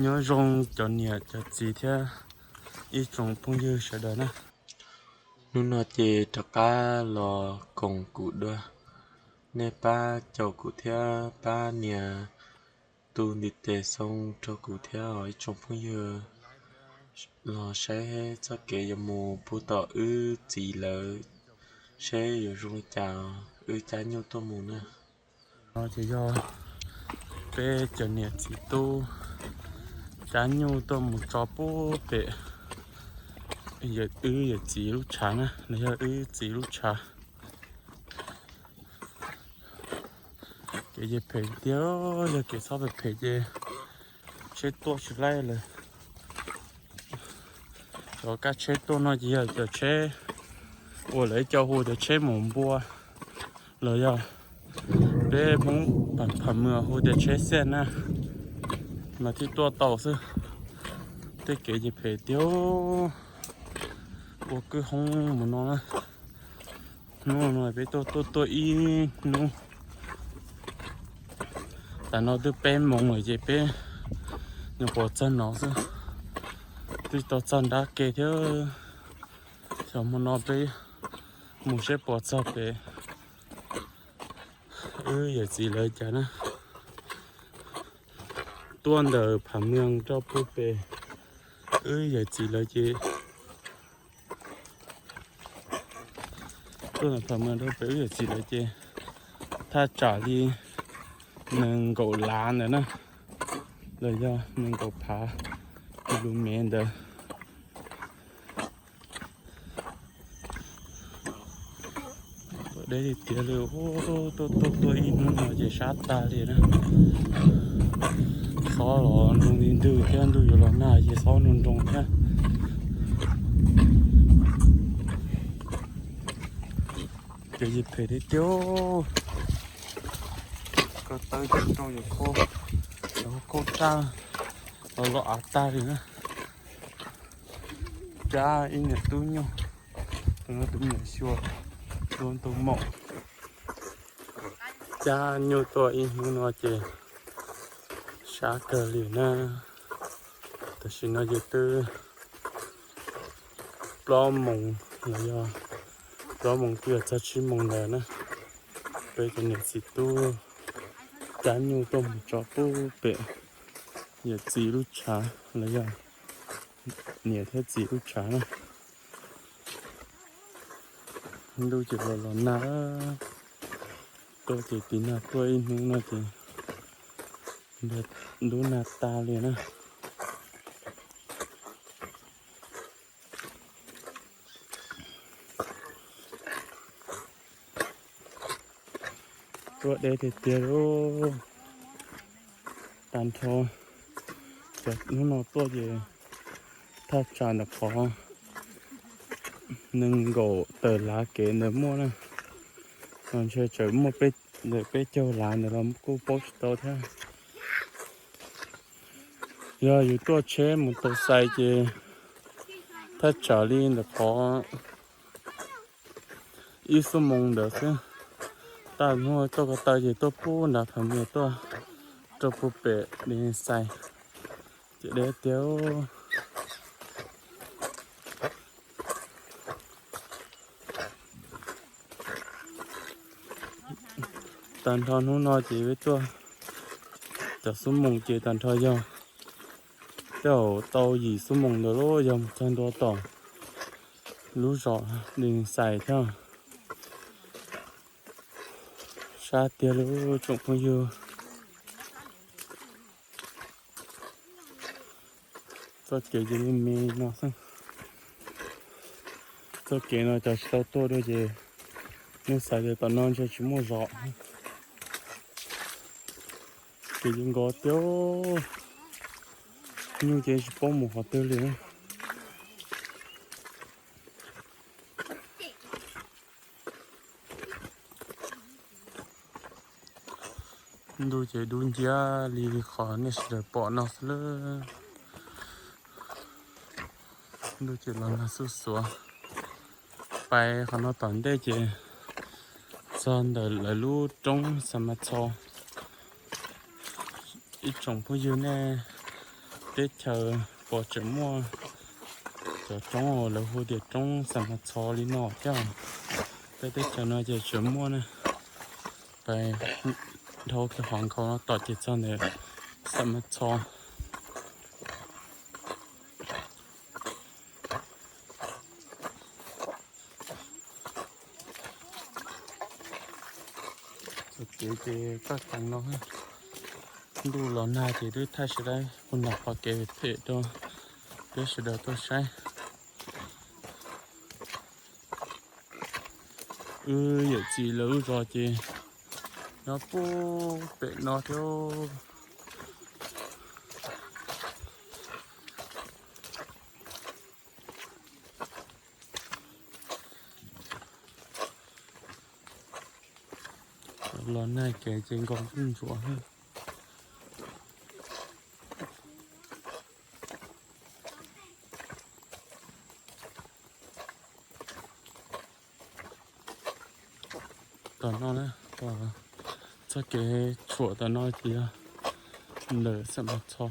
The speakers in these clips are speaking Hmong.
Nyob zoo cov niam cov txiv thiab ib tsoom phooj ywg sawv daws na. Hnub no ces rov qab los koom kuv dua, nej pab caum kuv thiab pab nias tus ntiv tes xoo rau kuv thiab os ib tsoom phooj ywg. Los saib txoj kev yuav mus puag tom wb txiv lawv, seb yuav zoo li cas wb cab nyuj tuaj mus na. No ces yog peb cov niam txiv tub cab nyuj tuaj mus tso puag pem wb yawm txiv lub tshav na, los yog wb txiv lub tshav. Kev ces phem tiag, yog kev txhob phem phem ces tsheb tuaj tsis laib lawm. Cov kab tsheb tuaj no ces yog cov tsheb uas lawv cov hu tias tsheb mus npua, los yog peb Hmoob pham mwm hu tias tsheb xiaj na, mas thiaj tuaj tau xwb. Tej kev ces phem tiag, ua kwj hoob mus no na. Hnub no peb tuaj tuaj tuaj ib hnub, tam no twb peb moos lawm ces peb nyuam qhuav txog no xwb, twb tau txog nrab ke thiab. Xyov hmo no peb mus seb puas txog pem wb yawm txiv lawv cas na. Tuaj ntawm Pham Meeg rau puag pem wb yawm txiv lawv ces, tuaj ntawm Pham Meeg rau pem wb yawm txiv lawv ces thaj tsam li nees nkaum lav ntawd na, los yog nees nkaum phav ki lu mev ntawd. Tuaj deb tiag tiag li, tuaj tuaj tuaj ib hnub no ces sab tag li na. Xob los nroo li ntug thiab, ntuj yuav los nag ces xob nroo nroo thiab. Ces yim phem tiag tiag, ko taw cov nroo yuav khau, cov khau raj los los av tag li na. Cab ib niam tub nyuj, tus no tus me nyuam xyuas, tus ntug maum. Cab nyuj tuaj ib hnub no ces sab kawg li na. Tam sim no ces twb plaub moos los yog plaub moos twb yuav txog tsib moos ntawd na. Peb cov niam txiv tub cab nyuj tuaj mus tso puag pem yawm txiv lub tshav los yog niam thiab txiv lub tshav na. Ntuj ces los los nag, tuaj ces tiv nag tuaj ib hnub no ces ntug nag tag li na. Tuaj deb tiag tiag li. Tag nrho cov hnub no tuaj ces thaj tsam ntawm qhov nees nkaum tawm lav kev ntawd muaj na, los ntshe tseem muaj ntawm peb caug lav ntawd los kuj paub tsis tau thiab. Yog yus tuaj tsheb mus tau xais ces thaj tsam li ntawm qhov ib xuab moos ntawd xwb. Tag hnub tuaj ko taw ces tuaj pub nrad Pham Meeg tuaj rau puag pem Dees Xais, ces deb tiag. Tag nrho hnub no ces peb tuaj cov xuab moos ces tag nrho yog tej zaum tau yim xuab moos ntawd los yog mus txog ntua tom lub zos Dees Xais thiab. Sab tiag li tsoom phooj ywg. Txoj kev ces me me no xwb. Txoj kev no cov tsis tau tuaj dua ces nej xav tias tom no ntshe tsis muaj zos. Kev yeej nkos tiag, nyuj ces tsis paub mus qhov twg li. Ntuj ces dub nciab li qhov nej sawv daws pom no xwb lawm. Ntuj ces los nag xuj xuav. Pais qhov no tom ntej ces txog ntawm lawv lub roob Xa Ma Txho. Ib tsoom phooj ywg nej teb chaws pos tseem muaj cov roob uas lawv hu tias roob Xam Mas Txho li no thiab. Peb teb chaws no ces tseem muaj na. Pais dhau kiag hov nkhaus no tom ces txog ntawm Xam Mas Txho. Txoj kev ces koj teev no, ntuj los nag ces twb thaij sawv daws, kuv nrog qhov kev phem rau peb sawv daws tuaj saib. Wb yawm txiv lawv lub zos ces nyob puag pem no thiab. Los nag kev ces nkaus ntuj ntsuav. Tom no na, txoj kev tshuam tom no ces yog ntawm Xam Mas Txho.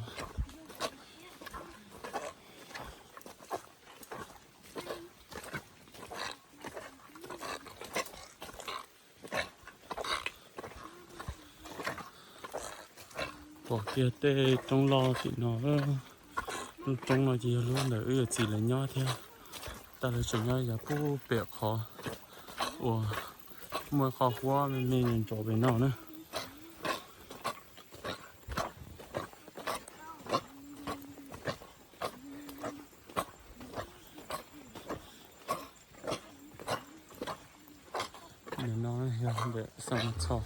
Pom kiag tej roob loj tim no, lub roob no ces yog lub ntawm wb yawm txiv lawv nyob thiab. Tab lawv tseem nyob yav puag pem qhov uas muaj qhov huab me me nrov pem no na. Ntawm no yog ntawm Xam Mas Txho.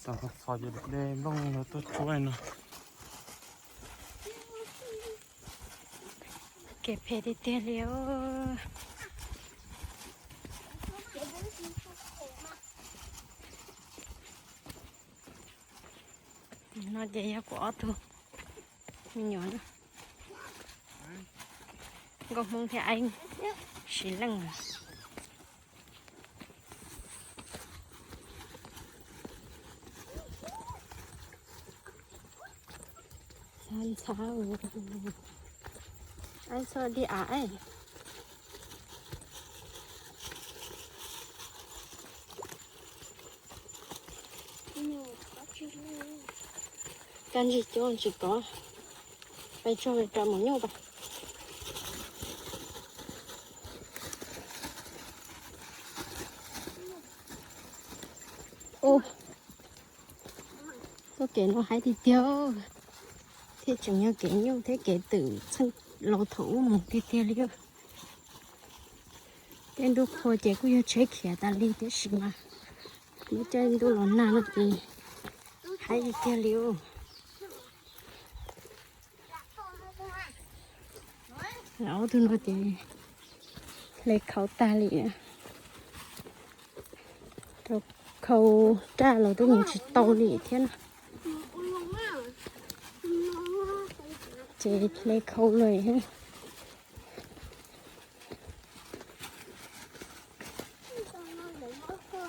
Xam Mas Txho ces dej nplooj no tuaj tsuab no. Kev phem tiag tiag li os. No ces yog kuv ob tug me nyuam, Nkauj Hmoob thiab Eeb, siv leej lawm. Ntxhab, ntxhab, Eeb txhob dig av. Kab ntsig cuab tsis kov, pais tso rau maum nyuj pas. Ub, txoj kev no haib tiag tiag, thiab tseem yog kev nyuj thiab kev twm txheej laus thaum ub mus tiag tiag li. Tej ntuj qhua ces kuj yog tsheb khiav tas li tiam sis mas lub caij ntuj los nag no ces haib tiag tiag li. Ob tug no ces hle khau tag li, rau khau raj los twb mus tsis tau li thiab na. Ces hle khau lawm.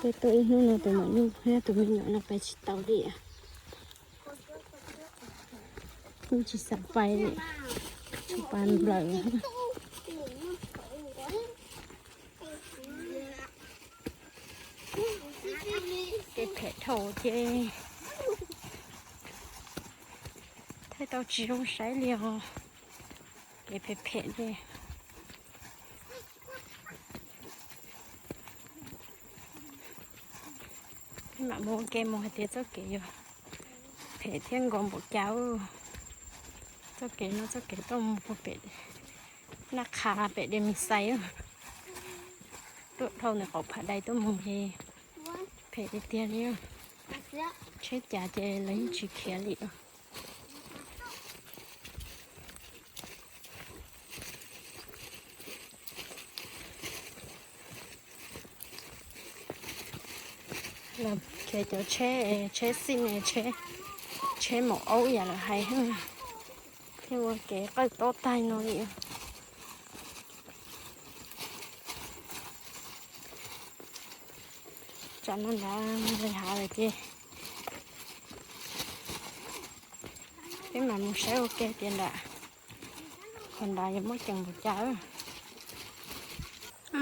Peb tuaj ib hnub no tus maum nyuj thiab tus me nyuam no pais tsis tau li. Yeej tsis xav pais li, tsis pais nplawm. Kev phem dhau ces thaij tau tsis zoo saib li os. Kev phem phem li. Peb mam mus ua ke mus hais tias txoj kev yuav phem thiab nkaus npaum cas. Txoj kev no txoj kev tuaj mus puag pem Naj Qha pem Des Mexais, tuaj dhau ntawm qhov phav dais tuaj mus ces phem tiag tiag li. Tsheb cav ces lawv yeej tsis khiav li. Los khiav cov tsheb, tsheb xij, tsheb maum aub yam lawv hais, thiaj ua kev qawj tob tag no li. Tsam no nrad li hav lawm ces Peb mam mus saib ua ke tias nram qhov nrad yuav muaj ceem npaum cas.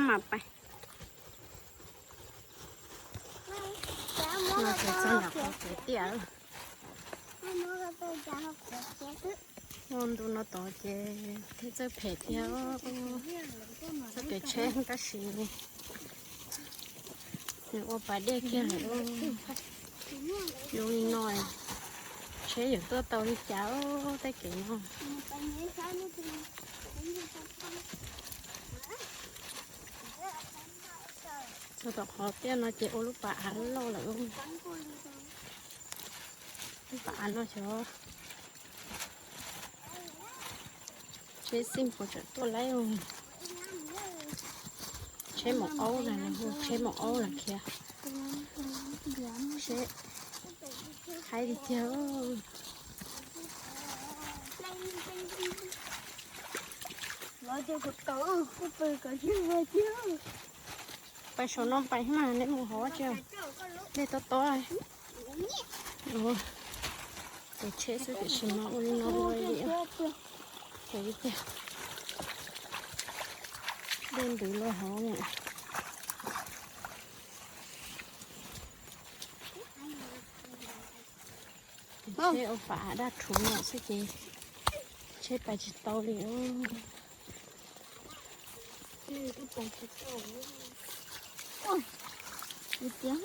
Mas pais no ces txog nram qhov tsev tiaj. Muaj ntu no tod ces thiaj txawj phem thiab. Txoj kev tsheb tab sis nws ua pas dej kiag lawm. Zoo li no tsheb yuav tuaj tau li cas tej kev no. Txog tom qhov tiaj no ces ua lub pas av loj lawm. Lub pas av no xyov tsheb xij puas tseem tuaj laib. Tsheb maum aub na, hu tsheb maum aub na khiav. Tsheb haib li tiag. Pais saum no pais mas nej mus hov tsi. Dej tob tob. Tus tsheb xwb tiam sis mas ua li no li. Ces li tiag, dej ntws los hov. Tsheb ua pas av daj rhuv no xwb ces tsheb pais tsis tau li.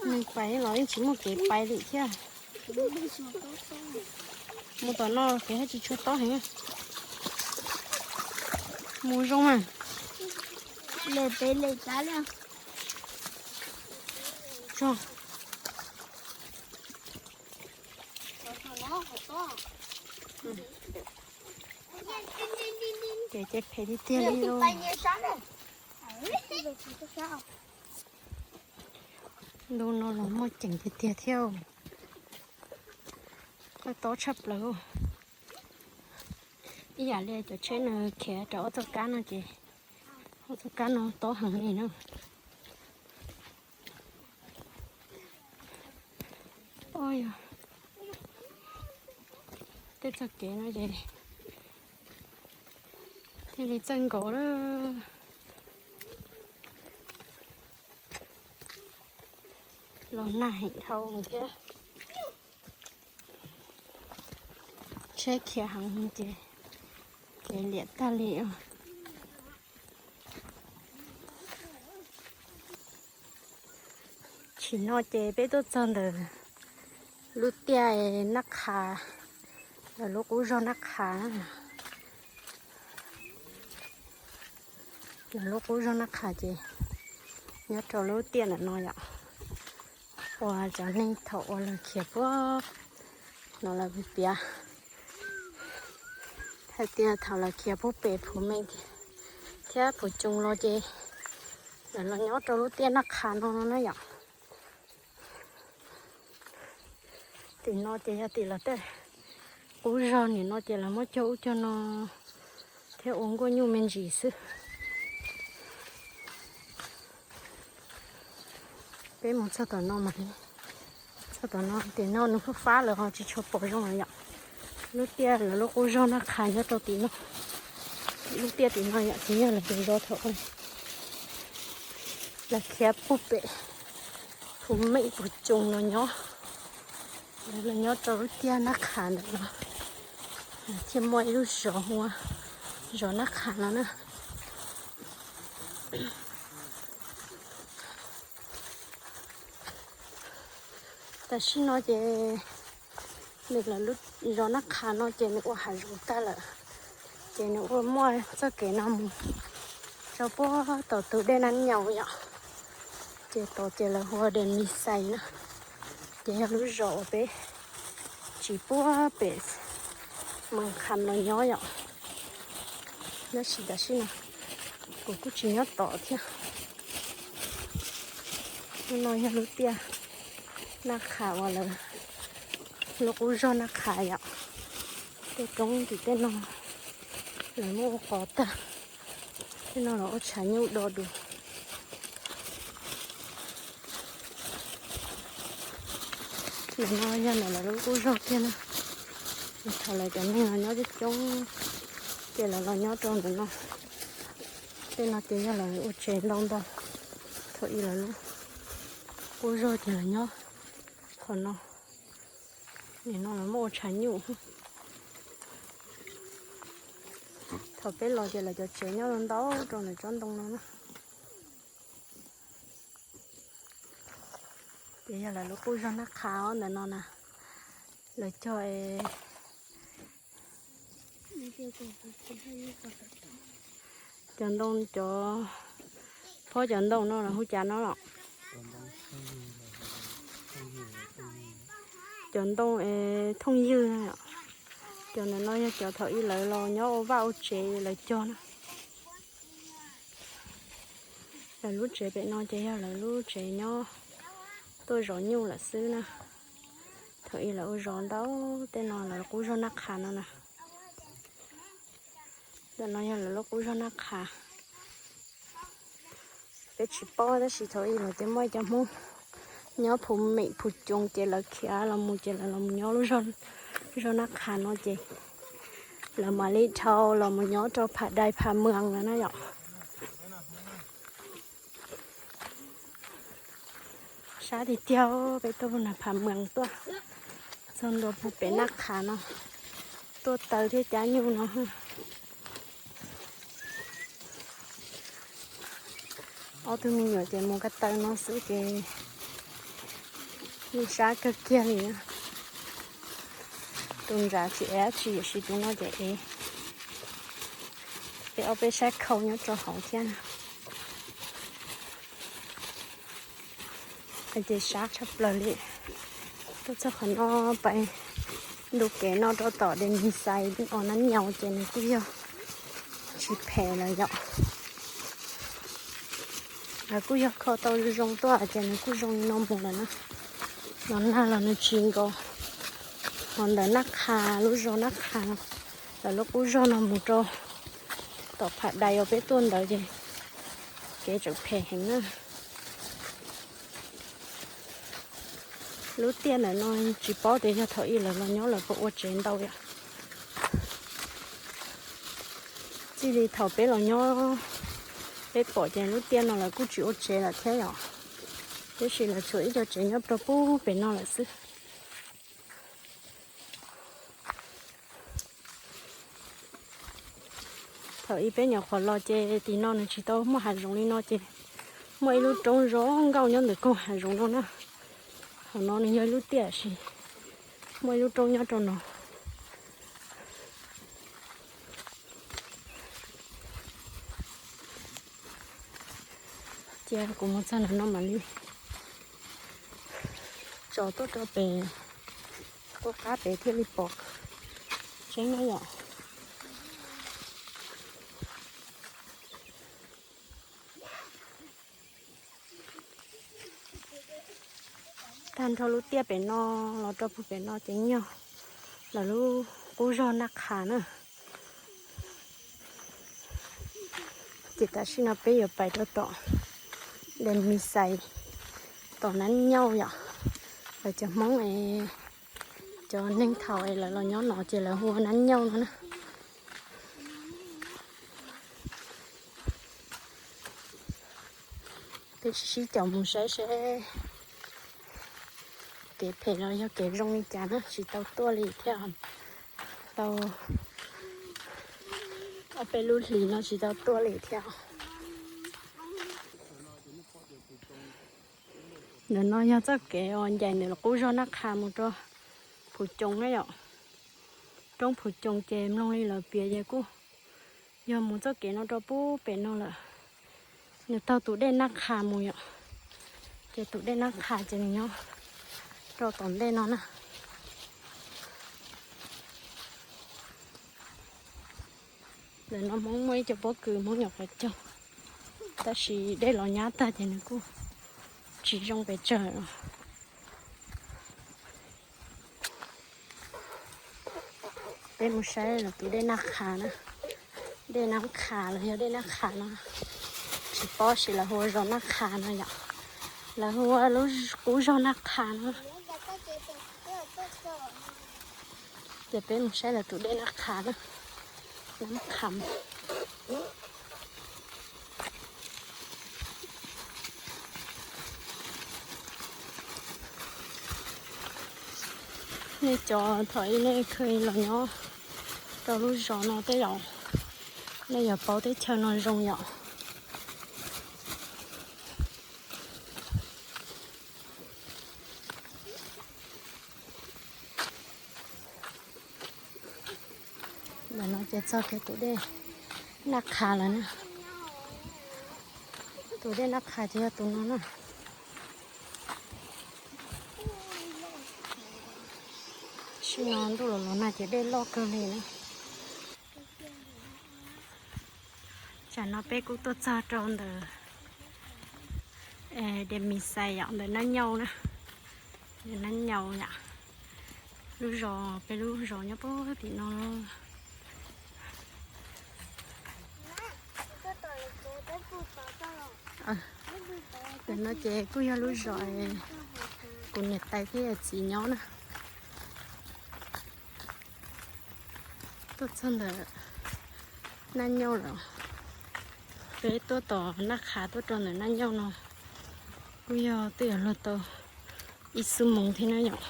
Nws pais los yeej tsis muaj kev pais li thiab. Mus tom no kev haj tsis tshua tob heev. Mus zoo mas. Lawm pem lawm tas li. Tso. Ces ces phem tiag tiag li lauj. Ntu no los muaj ceem tiag tiag thiab. Tob tob tshaj plaws. Ib yam li cov tsheb no khiav rau ob txoj kab no ces ob txoj kab no tob heev li na. Yog tej txoj kev no ces thiaj li txawj nkaus lawm. Los nag heev dhau thiab. Tsheb khiav heev ces kev liam tag li. Tsim no ces peb tuaj txog ntawm lub tiaj Nab Qha, lawv lub qub zog Nab Qha. Lawv lub qub zog Nab Qha ces nyob rau lub tiaj ntawm no yom. Uas cov neeg thaum uas lawv khiav puag no lawv piav hais tias thaum lawv khiav puag pem Phuv Meej thiab Phuv Coos los ces lawv los nyob rau lub tiaj Nab Qha no no na yom. Tim no ces yog tim lawv tej qub zog, nim no ces lawv muab cog ub cog no thiab ua nkuaj nyuj me ntsis xwb. Peb mus txog tom no mas, txog tom no tim no nws fab fab lawm ho tsis tshua pom zoo lawm yom. Lub tiaj lawv lub qub zog Nab Qha nyob rau tim no. Lub tiaj tim no yom, ces yog lawv tus zos thaum lawv khiav puag pem Phuv Meej Phuv Coos los nyob. Lawv los nyob rau lub tiaj Nab Qha ntawm no thiaj muaj ib lub zos hu ua zos Nab Qha no na. Tam sim no ces nws lawv lub zos Nab Qha no ces nws ua hav zoov tag lawm, ces nws ua muaj txoj kev no mus rau puag tom tus dej Nab Nyaus yom. Ces tod ces lawv hu ua Des Mis Xais na, ces yog lub zos uas peb tsis puag pem Mes Kham los nyob yom. Tab sis tam sim no kuv kuj tsis nyob tod thiab. Lub no yog lub tiaj Nab Qha uas lawv lub qub zog Nab Qha yom. Tej roob tim tej no lawv muab ua qos tag, tej no los ua tshav nyuj do dus. Ntawm no yog ntawm lawv lub qub zog kiag na. Thaum lawv cov neeg los nyob coob coob, ces lawv los nyob rau ntawm no. Tej no ces yog lawv ua tsev ntau ntau. Thaum ub lawv lub qub zog ces lawv nyob qhov no. Nim no lawv muab ua tshav nyuj. Thaum peb los ces lawv cov tsev nyob ntau rau ntawm tsob ntoo no na. Ces yog lawv lub qub zog Naj Qha os ntawm no na. Lawv cog cov ntoo, cov phob cov ntoo no los hu cas no los? Cov ntoo thooj ywg. Cov ntawm no yog cov thaum ub lawv los nyob ua vaj ua tsev lawv cog na. Lawv lub tsev pem no ces yog lawv lub tsev nyob tuaj zov nyuj lawm xwb na. Thaum ub lawv ua zov ntau, tej no lawv qub zog Naj Qha no na. Ntawm no yog lawv lub qub zog Naj Qha. Peb tsis paub tab sis thaum ub los ces muaj ib cov Hmoob nyob Phu Mem Phu Coos ces lawv khiav los mus ces lawv los nyob lub zog Naj Qha no ces lawv mam li dhau los mus nyob rau Pham Dais Pham Mees lawm na yom. Sab tiag tiag, peb tuaj puag nram Pham Mees tuaj txog ntua puag pem Naj Qha no, tuaj taw thiab cab nyuj no. Ob tug me nyuam ces mus ko taw no xwb ces yeej sab kawg kiag li. Tus ntawd tsis ev dab tsi tiam sis tus no ces ev, ev ob peb sab khau nyob rau hauv thiab na. Ces sab tshaj plaws li. Tuaj txog qhov no pais ntu kev no rau tom Des Mines Xais os, Nab Nyaus ces nws kuj yog tsis phem lawm yom. Lawv kuj yog kho tau zoo tuaj ces nws kuj zoo li no mus lawm na. Los nag los nws tsis nkaus. Ho ntawm Naj Qha, lub zos Naj Qha no, lawv lub qub zog no mus rau tom Pham Dais uas peb tuaj ntawd ces kev tseem phem heev na. Lub tiaj ntawm no tsis paub tias yog thaum ub lawv los nyob lawv puas ua tsev ntau yom. Txij li thaum peb los nyob, peb pom ces lub tiaj no lawv kuj tsis ua tsev lawm thiab yom. Tiam sis lawv tshuav ib co tsev nyob rau puag pem no lawm xwb. Thaum ub peb nyuam qhuav los ces tim no nws tsis tau muaj hav zoov li no ces muaj ib lub roob zoo nkauj nyob ntawm koog hav zoov no na. Hauv no nws yog ib lub tiaj sis muaj ib lub roob nyob rau no. Cia kuv mus txog ntawm no mam li tso tuaj rau pem, tuaj qab pem thiaj li pom tseeb na yom. Tag nrho lub tiaj pem no los rau puag pem no ces yog lawv lub qub zog Naj Qha na. Ces tam sim no peb yuav pais rau tom Des Mines Xais, tom Nab Nyaus yom. Lawv cov Hmoob es, cov neeg thaum es lawv los nyob no ces lawv hu ua Nab Nyaus no na. Peb sib caum mus saib seb kev phem los yog kev zoo li cas na, tsis tau tuaj li thiab. Tau ob peb lub hlis no tsis tau tuaj li thiab. Ntawm no yog txoj kev uas ncaim ntawm qub zog Naj Qha mus rau Phu Coos na yom. Roob Phu Coos ces mloog li lawv piav ces kuj yog mus txoj kev no rau puag pem no lawm. Nws taug tus dej Naj Qha mus yom. Ces tus dej Naj Qha ces nws nyob rau tom ntej no na. Ntawm no Hmoob muaj ib co pob kws Hmoob nyuam qhuav cog, tab sis dej los nyab tag ces nws kuj tsis zoo pes tsawg os. Peb mus saib lawv tus dej Naj Qha na. Dej Naj Qha los yog dej Naj Qha no, tsis paub sis lawv hu ua zos Naj Qha no yom. Lawv hu ua lub qub zog Naj Qha no. Ces peb mus saib lawv tus dej Nab Qha na. Nab Qha. Nej cov thaum ub nej kheev los nyob rau lub zos no tej zaum nej yuav paub teb chaws no zoo yom. Ntawm no ces txog kiag tus dej Nab Qha lawm na. Tus dej Nab Qha ces yog tus no na. Tam sim no ntuj los los nag ces dej loj kawg li na. Tsam no peb kuj tuaj txog rau ntawm Des Mis Xais yom, ntawm Nab Nyauj na. Ntawm Nab Nyauj yom. Lub zos, peb lub zos nyob puag tim no. Ntawm no ces kuj yog lub zos kuv niam tais thiab yawm txiv nyob na. Tuaj txog ntawm Nab Nyauj lawm. Peb tuaj tom Nab Qha tuaj rau ntawm Nab Nyauj no kuj yog twb yuav luag tau ib xuab moos thiab na yom.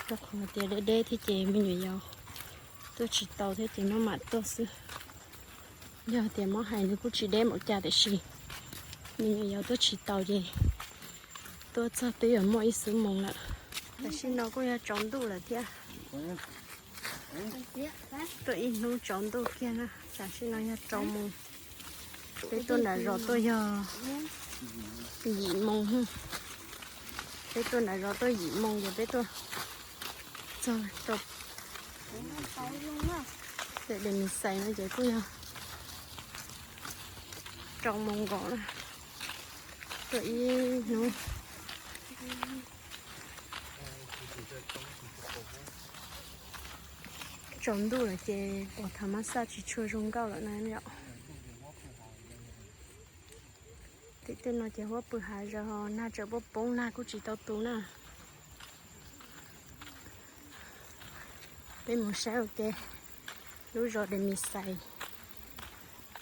Rau qhov tias deb deb thiab ces me nyuam yaus tuaj tsis tau thiab ces maj mam tuaj xwb. Yog tias muab hais nws kuj tsis deb npaum cas tiam sis me nyuam yaus tuaj tsis tau ces tuaj txog twb yuav muaj ib xuab moos lawm. Tam sim no kuj yog tsaus ntuj lawm thiab. Tuaj ib hnub tsaus ntuj kiag na, tam sim no yog rau moos. Peb tuaj nram zos tuaj yog yim moos. Peb tuaj nram zos tuaj yim moos ces peb tuaj txog rau Des Mis Xais no ces kuj yog rau moos nkaus na. Tuaj ib hnub. Tsaus ntuj lawm ces pom thaum mab xaj tsis tshua zoo nkauj lawm na yom. Tim tej no ces huab pw hav zoov, nag tseem poob poob, nag kuj tsis tau tu na. Peb mus saib ua ke lub zos Des Mis Xais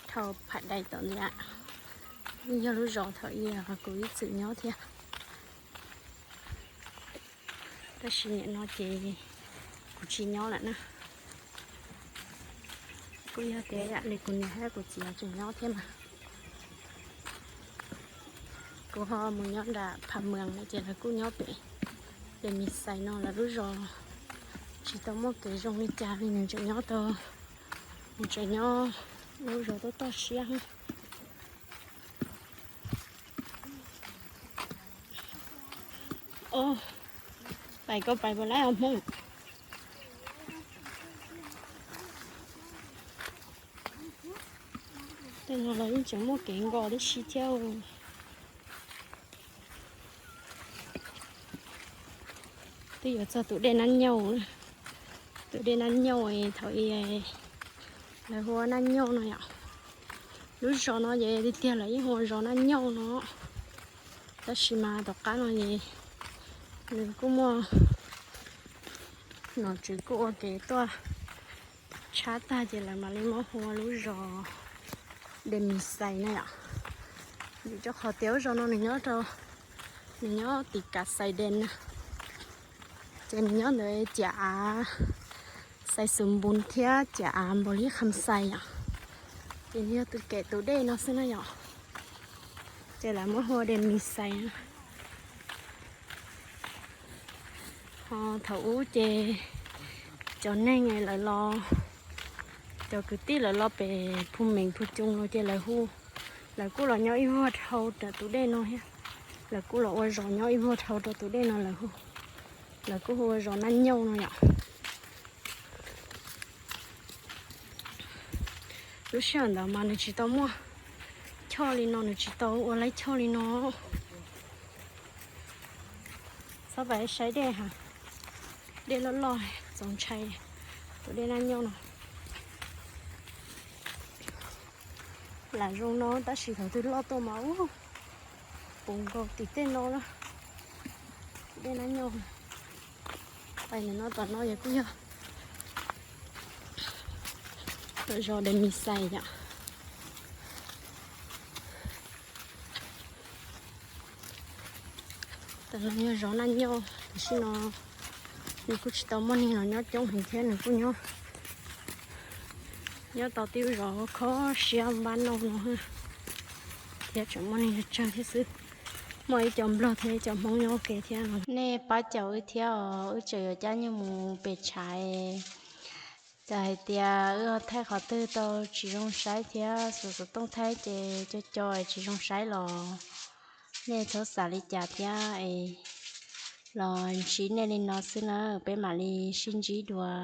dhau Phav Dais tom ntej. Yog lub zos thaum ub kuv ib txwm nyob thiab. Tab sis nim no ces kuv tsis nyob lawm na. Kuj yog tias yam li kuv niam thiab kuv txiv tseem nyob thiab mas. Kuv ho mus nyob nram Phav Mwees no ces lawv kuj nyob pem Des Mis Xais no, lawv lub zos tsis tau muaj kev zoo li cas li, nws tseem nyob tau, nws tseem nyob lub zos toj toj siab. Ov, pais koj pais puas laib os Hmoob? Tej no los yeej tseem muaj kev nkos tib si thiab. Twb yuav txog tus dej Nab Nyauj, tus dej Nab Nyauj thaum ub lawv hu ua Nab Nyauj no yom. Lub zos no ces tiag tiag lawv yeej hu ua zos Nab Nyauj no, tab sis mas tom qab no ces nws kuj muaj nom tswv kuj ua kev tuaj tshab tag ces lawv mam li muab hu ua lub zos Des Mis Xais na yom. Vim rau qhov tias lub zos no nws nyob rau, nws nyob tim Kav Xais Des na, ces nws nyob ntawd ciam av Xais Xus Npus thiab ciam av Npaus Lis Kham Xais yom. Ces nws yog tus kem tus dej no xwb na yom, ces lawv muab hu ua Des Mis Xais na. Ho thaum ub ces cov neeg lawv los, cov kwv tij lawv los pem Phu Meem Phu Coos los ces lawv hu, lawv kuj los nyob ib vuag dhau rau tus dej no thiab. Lawv kuj los ua zos nyob ib vuag dhau rau tus dej no, lawv hu, lawv kuj hu ua zos Nab Nyauj no yom. Lub sij hawm ntawd mas nws tsis tau muaj choj li no, nws tsis tau ua laib choj li no. Txhob pais saib dej ha, dej loj loj txaus ntshai, tus dej Nab Nyauj no. Lam zoo no tab sis thaum twg loj tuaj mas ub, puv nkaus tim tej no na. Dej Nab Nyauj. Pais ntawm no tom no yog kuj yog zos Des Mis Xais yom. Tam no yog zos Naj Nyoj, tam sim no nws kuj tsis tau muaj neeg los nyob coob heev thiab, nws kuj nyob, nyob tau tib lub zos khob siab npab no no thiab, tseem muaj neeg tsawg thiab xwb. Muaj ib co Nplog thiab ib co Hmoob nyob ua ke thiab. Nej pab caum wb thiab os, wb tseem yuav cab nyuj mus pem Tshaiv. Txawm hais tias wb thaij qhov twg tau tsis zoo saib thiab xov xov tooj thaij ces co co tsis zoo saib los nej txhob xav li cas thiab es los ntsib nej li no xwb na, peb mam li sib ntsib dua.